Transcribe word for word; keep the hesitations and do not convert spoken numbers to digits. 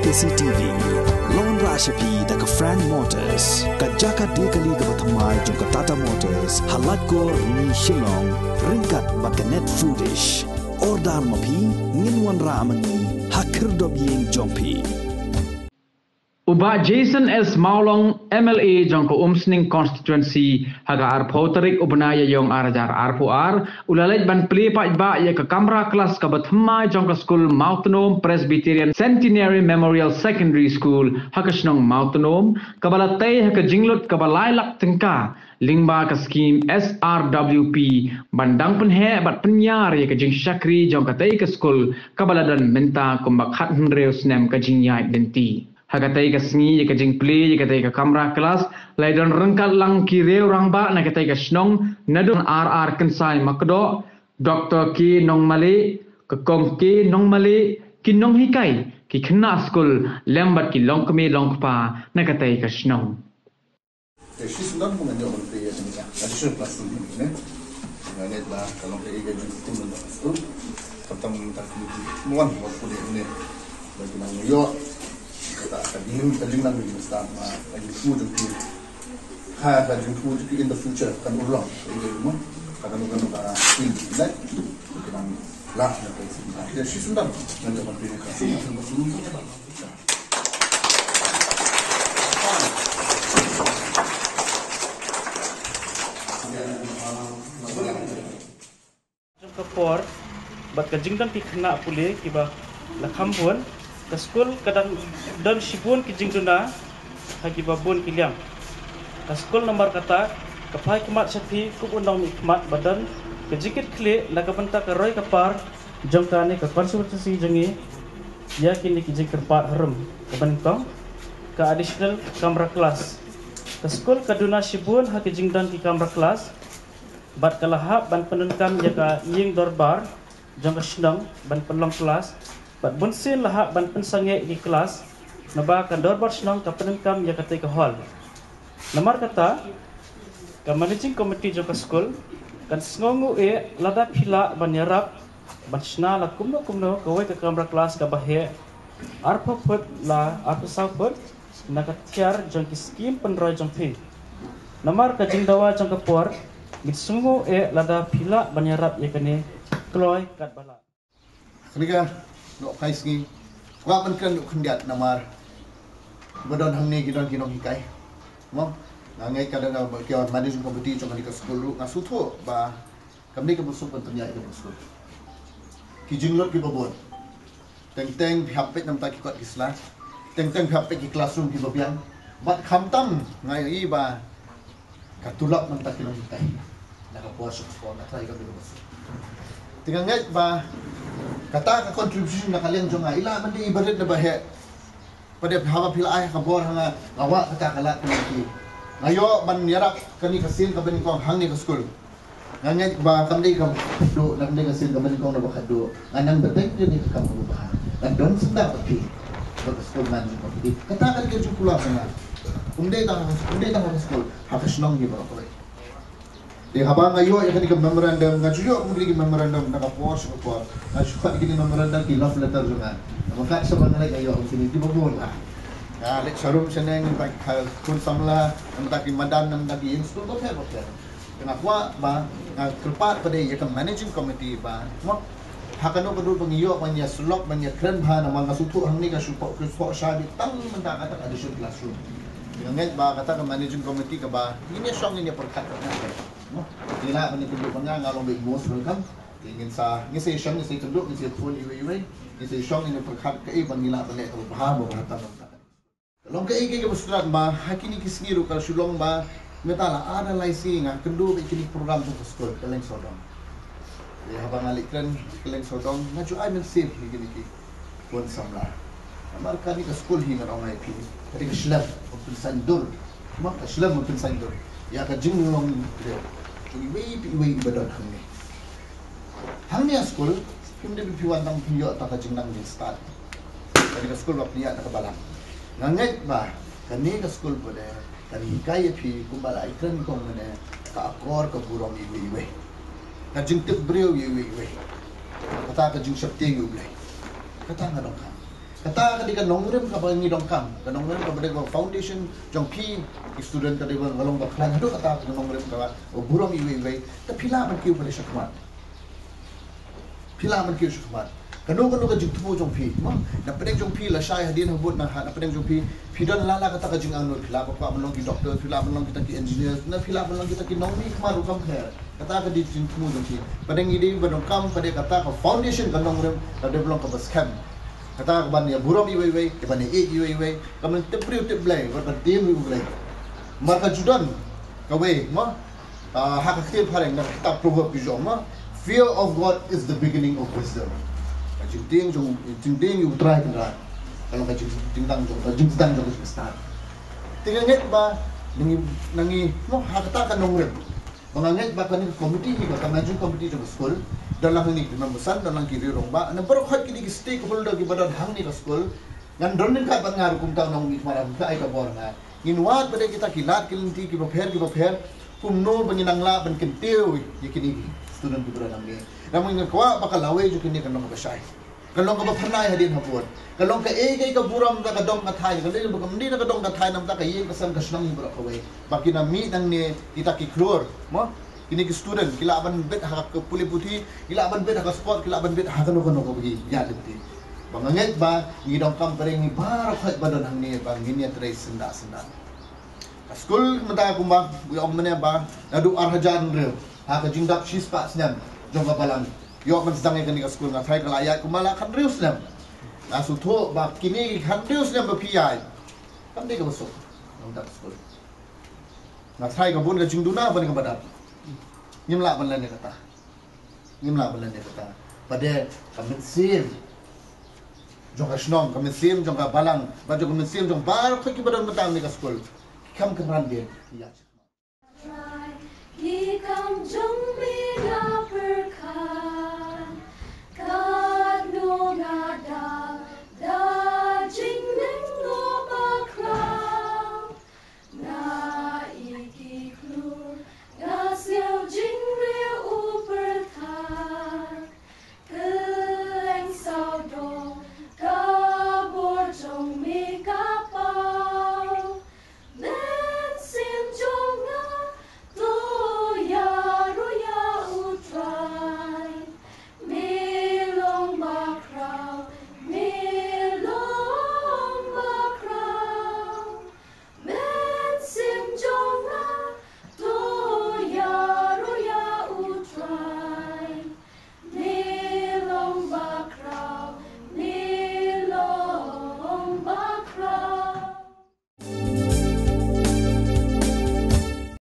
K C T V. Lawan rah sha phi da ka Frank Motors, ka jaka die kali kaba thymmai jong ka Tata Motors, ha Laitkor, Rni, Shillong, ryngkat bad ka Net Foodish. Order ma phi, ngin wanrah ma ngi ha khyrdop ïing jong phi. U Bah Jason S Mawlong, M L A jong ka Umsning Constituency, ha ka arphew tarik u bnai Ïaïong ar hajar arphew ar, u la leit ban plie paidbah ïa ka kamra klas kaba thymmai jong ka skul Mawtnom Presbyterian Centenary Memorial Secondary School, ha ka shnong Mawtnom, kaba la tei ha ka jinglut kaba lai lak tyngka lyngba ka skhim S R W P, ban dang pynheh bad pynïar ïa ka jingshakri jong katei ka skul kaba la don mynta kumba khathynriew snem ka jingïaid lynti. Ha katei ka sngi ïa ka jingplie ïa katei ka kamra klas la don ryngkat lang ki riew rangbah na katei ka shnong, naduh R R Kynsai Makdoh, Doctor K Nongmale, ka Kong K Nongmale, ki nonghikai, ki khynnah skul lem bad ki longkmie longkpa na katei ka shnong. Te shi syndon kumne ong te ya sini ya. Additional classroom ni ne. Nga ngeit ba ka long kaei ka jingkyrkhu na ka skul. Khamtam ka committee mon wat pule ne. Ba ki nang ïoh. Kata ka jing ka jingnang jong ki staff, ma ka jingkyrkhu jong ki. Ha ka jingkyrkhu jong ki in the future kan urlong. Kaei ka mon. Kata ka long ka field ne. Ki nang lah na ka sini. Te shi syndon kumne ong te ya. Jong ka por bad ka jingdon ki khynnah pule kiba la kham bun, ka skul ka dang don shibun ki jingduna ha kiba bun ki liang. Ka skul namar kata ka phai khmat sha phi kum u nongmihkhmat ba don ka jingkitkhlieh na ka bynta ka roi ka par jong kane ka constituency jong ngi ïa kine ki jingkyrpad harum. Kaba nyngkong, ka additional kamra klas. Ka skul ka duna shibun ha ki jingdon ki kamra klas bad ka la hap ban pyndonkam ïa ka ïing dorbar jong ka shnong ban pynlong klas, bad bunsien la hap ban pynsangeh ïa ki klas, naba ka dorbar shnong ka pyndonkam ïa katei ka hall. Namar kata, ka managing committee jong ka skul kan sngewnguh eh lada phi lah ban ïarap ban shna la kumno kumno kawei ka kamra klas kaba heh, arphew phut la arphew saw phut, na ka tiar jong ki skhim pynroi jong phi. Namar ka jingdawa jong ka por, ngin sngewnguh eh lada phi lah ban ïarap ïa kane kloi katba lah. Kane ka, noh kai sngi. Kwah ban kren noh khyndiat namar ba don hangne ki don ki nonghikai. Mo, nga ngeit ka don ba ki managing committee jong kane ka skul ruh nga sngewthuh ba kam dei kaba suk ban pynïaid kaba suk. Ki jinglut kiba bun. Teng teng phi hap peit namar ki kot ki sla. Teng teng phi hap peit ki classroom kiba biang. Bad khamtam nga ïohi ba ka tulop namar ki nonghikai. Na ka por suk suk na trai ka biang. Te nga ngeit ba kata ka contribution na ka liang jong nga i lah ban dei i barit na ba heh. Pat haba phi la ai ka bor ha nga, nga wad kata ka lad na ki. Nga ïoh ban ïarap kane ka sien kaba nyngkong hangne ka skul. Nga ngeit ba kam dei ka khatduh, kam dei ka sien kaba nyngkong na ba khatduh. Nga nang bteng kane ka kam kaba bha. Nga don sngewbha bad phi. Ba ka skul ngan jingkyrpad. Kata ka dei ka jingkular ha nga. Um dei tang, um dei tang ha ka skul, ha ka shnong hi baroh kawei. Te haba nga ïoh ïa kane ka memorandum, nga ju ïoh kum kane ka memorandum na ka por sha ka por. Nga ju khot ïa kane ka memorandum ki love letter jong nga. Namar kat shaba nga leit nga ïoh kum kine kiba bun la. Nga leit sharum shaneng, namar ki khun samla, namar ki madan, namar ki in skul bapher bapher. Te nga kwah ba nga kyrpad pat ïa ka managing committee ba, mo, ha kano kano ba ngi ïoh ban ïa sulok ban ïa kren bha namar nga sngewthuh hangne ka shu pok, ka shu pok sha beit tang mynta kata ka additional classroom. Nga ngeit ba kata ka managing committee kaba ngin ïa shong ngin ïa pyrkhat. Mo, ngi lah ban ïa kynduh ban nga, nga long ba most welcome. Te ngin sa, ngin sa ïa shong, ngin sa ïa kynduh, ngin sa ïa phone iwei iwei. Ngin sa ïa shong ngin ïa pyrkhat kaei ba ngi lah ban leh kaba bha ba bha tang. Long kaei kaei kaba sdang ba ha kine ki sngi ruh ka la shu long ba mynta la ar lai sngi nga kynduh ba kine ki program jong ka skul Kylleng Sawdong. Te haba nga leit kren Kylleng Sawdong nga ju ai mynsiem ïa kine ki khun samla. Namar kane ka skul hi nga ong ïa phi, kane ka shlem ban pynsaiñdur. Namar ka shlem ban pynsaiñdur ïa ka jinglong briew jong iwei pa iwei iba don hangne. Hangne ha skul phim dei ban phi wan tang phin ïoh tang ka jingnang jingstad. Kane ka skul ba pynïaid na ka balang. Nga ngeit ba kane ka skul pat kan hikai ïa phi kumba la ïakren kong mynne, ka akor ka burom iwei iwei, ka jingtip briew iwei iwei, kata ka jingsheptieng ïa U Blei. Kata nga donkam. Kata ka dei ka nongrim kaba ngi donkam, ka nongrim kaba dei ka foundation jong phi ki student, ka dei ba ngi long ba khlaiñ haduh kata ka nongrim kaba burom iwei iwei. Te phi lah ban kiew pale shakhmat. Phi lah ban kiew shakhmat. Kano kano ka jingthmu jong phi, mo? Na pdeng jong phi lashai hadien habud, na ha, na pdeng jong phi, phi don la la kata ka jingangnud, phi lah ba kwah ban long ki doctor, phi lah ban long kita ki engineer, na phi lah ban long kita ki nongmihkhmat rukom pher. Kata ka dei jingthmu jong phi. Pdeng i dei ba donkam, pdeng kata ka foundation ka nongrim, ka dei ba long kaba skhem. Kata ka ban ïa burom iwei iwei, ka ban ïa ïeit iwei iwei, ka ban tip briew tip Blei, ka ban tip briew Blei. Mar ka ju don kawei, mo? Ah, ha ka ktien phareng, na ka kitab Proverb ki ju ong, mo? Fear of God is the beginning of wisdom. Ka jingtieng jong, jingtieng ïa U Trai Kynrad ka long ka jing, jingdang jong, ka jingdang jong ka jingstad. Te nga ngeit ba na ngi, na ngi, mo, ha kata ka nongrim. Ba nga ngeit ba kane ka committee hi, ba ka managing committee jong ka skul, don lang hangne ki member san, don lang ki riew rangbah, na baroh khoit kine ki stakeholder kiba don hangne ka skul. Ngan don ryngkat bad nga ruh kumta u nongmihkhmat, ka ai ka bor nga. Ngin wad bad kita ki lad ki lynti kiba pher kiba pher, kumno ba ngin nang lah ban kyntiew ïa kine ki student kiba don hangne. Namar nga kwah ba ka lawei jong kine kan long kaba shai, kan long kaba phyrnai hadien habud, kan long kaei kaei ka burom da ka dong ka thaiñ, kan long ba kam dei da ka dong ka thaiñ, namar ka ïing ka sem ka shnong baroh kawei. Ba kin ym mih nangne kita ki klur, mo? Kine ki student ki lah ban bit ha ka pule puthi, ki lah ban bit ha ka sport, ki lah ban bit ha kano kano kaba ki ïaid lynti. Ba nga ngeit ba ngi donkam pdeng ngi baroh khoit ba don hangne ba ngin ïatrei syndah syndah. Ka skul mynta kumba u ong mynne ba naduh ar hajar hynriew, ha ka jingdap shispah snem jong ka balang, ïoh ban sdang ïa kane ka skul. Nga tharai ka la ïaid kumba la khathynriew snem. Nga sngewthuh ba kine khathynriew snem ba phi ïaid, kam dei kaba suk, ong, da ka skul. Nga tharai ka bun ka jingduna ban kaba dap. Ngim lah ban len ïa kata. Ngim lah ban len ïa kata. Ba dei ka mynsiem jong ka shnong, ka mynsiem jong ka balang, ba jong ka mynsiem jong baroh kiba don mynta ha kane ka skul. Kam kynran dien. Ïa. Ki kam jong